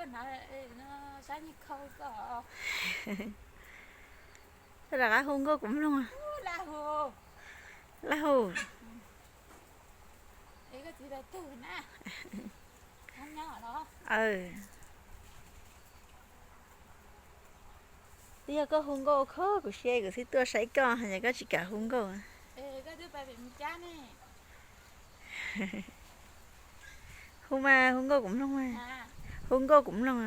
Koj rov qab hu nkauj kuv mloog. Laj hu. Twb yog koj hu nkauj khov kuv siab kuv thiaj tuaj saib koj, yog koj tsis kam hu nkauj. Hu mas, hu nkauj kuv mloog mas. Hu nkauj kuv mloog.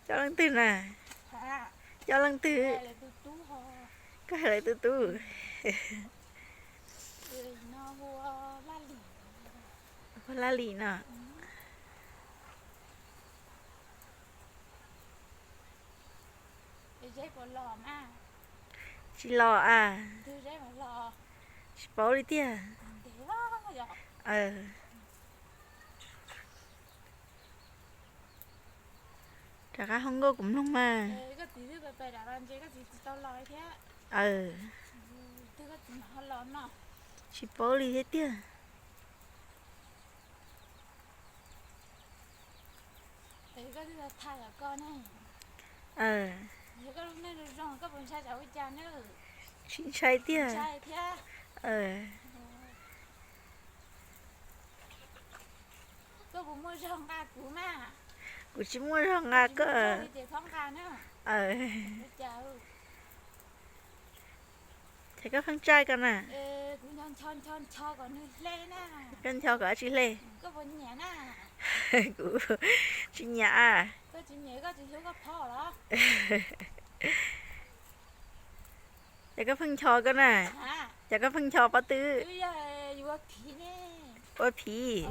Coj leej twg na? Coj leej twg? Koj hais lawv tus tub. Hu Laj Lis no. Tsis los a. Tsis paub li tiag. Rov qab hu nkauj kuv mloog mas. Tsis paub li thiab tiag. Tsis ntshai tiag. Kuv tsis muaj zog nqa koj. Ces koj pheej tsa koj na. Koj nco kom dab tsi hle? Kuv tsis nyiam a. Ces koj pheej nco koj na. Ces koj pheej nco pob tw. Ua phiv.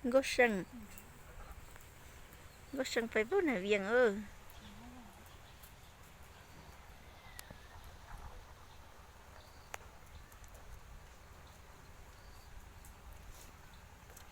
Nkauj See, Nkauj See Facebook na Vias.